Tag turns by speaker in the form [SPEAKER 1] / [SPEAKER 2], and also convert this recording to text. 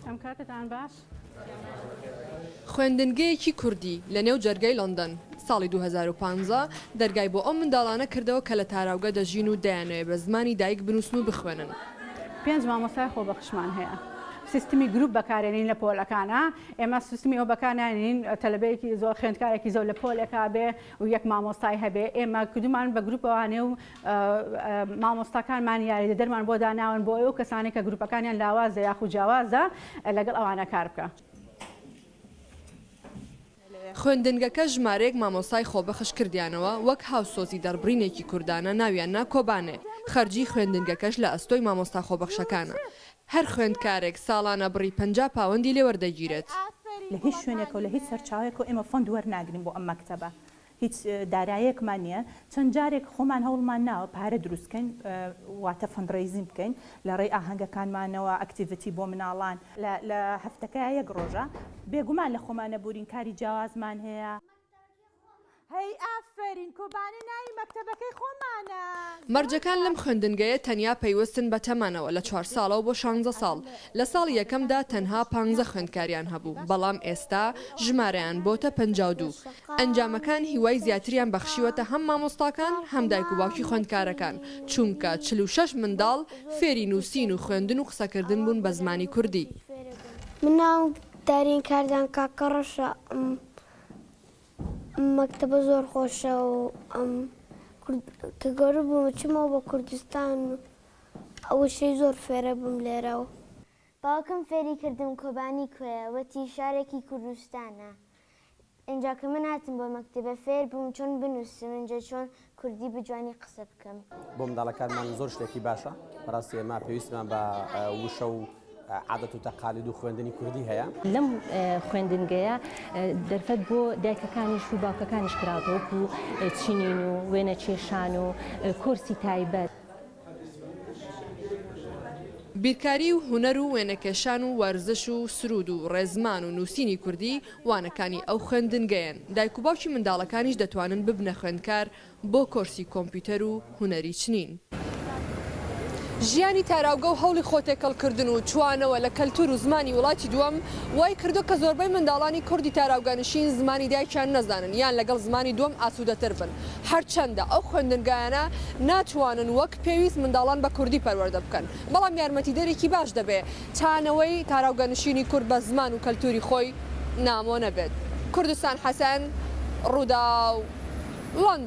[SPEAKER 1] ئەم کاتەتان باش.
[SPEAKER 2] خوێندنگەیەکی کوردی لە نێو جەرگەی لەندەن، ساڵی 2015 دەرگای بۆ ئەو منداڵانە کردەوە کە لە تاراوگە دەژین و دەیانەوێ بە زمانی دایک بنووسن و بخوێنن.
[SPEAKER 1] پێنج مامۆستای خۆبەخشمان هەیە. سیستمی گروپ بەکارێنین لە پۆلەکانا، ئێمە سیستمی ئەوە بەکارناهێنین تەلەبەیەکی زۆر خوێندکارێکی زۆر لە پۆلێکا بێ و یەک مامۆستای هەبێ، ئێمە کردومان بە گروپەوانێ و مامۆستاکانمان یاریدەدەرمان بۆ داناون بۆ ئەو کەسانەی کە گروپەکانیان لاوازە یاخود جیاوازە لەگەڵ ئەوانە کار بکە.
[SPEAKER 2] خوێندنگەکە ژمارەیەک مامۆستای خۆبەخش کردیانەوە وەک هاوسۆزی دەڕبرینێکی کوردانە ناویان نا کۆبانێ، خەرجی خوێندنگەکەش لە ئەستۆی مامۆستا خۆبەخشەکانە. هەر خوێندکارێک ساڵانە بڕی 50 پاوەندی لێ وەردەگیرێت.
[SPEAKER 3] لە هیچ شوێنێکەوە لە هیچ سەرچاوەیەکەوە ئێمە fund وەرناگرین بۆ ئەم مەکتەبە، هیچ دارایەکمان نییە، چەند جارێک خۆمان هەوڵمان ناوە پارە دروست کەین واتە fundraising بکەین لە ڕێی ئاهەنگەکانمانەوە activity بۆ مناڵان. لە هەفتەکەیا یەک ڕۆژە، بێگومان لە خۆمان نەبوورین کاری جیاوازمان هەیە. هەی ئافەرین کۆبانێ ناوی مەکتەبەکەی خۆمانە.
[SPEAKER 2] مەرجەکان لەم خوێندنگەیە تەنیا پەیوەستن بە تەمەنەوە لە چوار ساڵەوە بۆ شانزە ساڵ، لە ساڵی یەکەمدا تەنها پانزە خوێندکاریان هەبوو، بەڵام ئێستا ژمارەیان بۆتە 52. ئەنجامەکان هیوای زیاتریان بەخشیوەتە هەم مامۆستاکان هەم دایک و باوکی خوێندکارەکان، چونکە 46 منداڵ فێری نووسین و خوێندن و قسەکردن بوون بە زمانی کوردی.
[SPEAKER 4] من ناوم دارین کاردان کاکەڕەشە، ئەم مەکتەبە زۆر خۆشە و ئەم کە گەورە بووم چمەوە بۆ کوردستان و وشەی زۆر فێرە بووم لێرەوە. باوکم فێری کردم کۆبانی کوێیە، وتی شارێکی کوردستانە. ئینجا کە من هاتم بۆ مەکتەبێ فێر بووم چۆن بنووسم ئینجا چۆن کوردی بە جوانی قسە بکەم.
[SPEAKER 5] بۆ منداڵەکانمان زۆر شتێکی باشە، بەڕاستی ئێمە پێویستمان بە وشە و عادەت و تەقالید و خوێندنی کوردی هەیە.
[SPEAKER 6] لەم خوێندنگەیە دەرفەت بۆ دایکەکانیش و باوکەکانیش کراوەتەوە وەکو چنین و وێنەکێشان و کۆرسی تایبەت.
[SPEAKER 2] بیرکاری و هونەر و وێنەکێشان و وەرزش و سروود و ڕێزمان و نووسینی کوردی وانەکانی ئەو خوێندنگەیەن، دایک و باوکی منداڵەکانیش دەتوانن ببنە خوێندکار بۆ کۆرسی کۆمپیوتەر و هونەری چنین. ژیانی تاراوگە و هەوڵی خۆتێکەڵکردن و توانەوە لە کەلتور و زمانی وڵاتی دووەم وای کردووە کە زۆربەی منداڵانی کوردی تاراوگەنشین زمانی دایکیان نەزانن یان لەگەڵ زمانی دووەم ئاسوودەتر بن. هەرچەندە ئەو خوێندنگایانە ناتوانن وەک پێویست منداڵان بە کوردی پەروەردە بکەن، بەڵام یارمەتیدەرێکی باش دەبێ تا نەوەی تاراوگەنشینی کورد بە زمان و کەلتوری خۆی نامۆ نەبێت. کوردستان حەسەن، رووداو، لەندەن.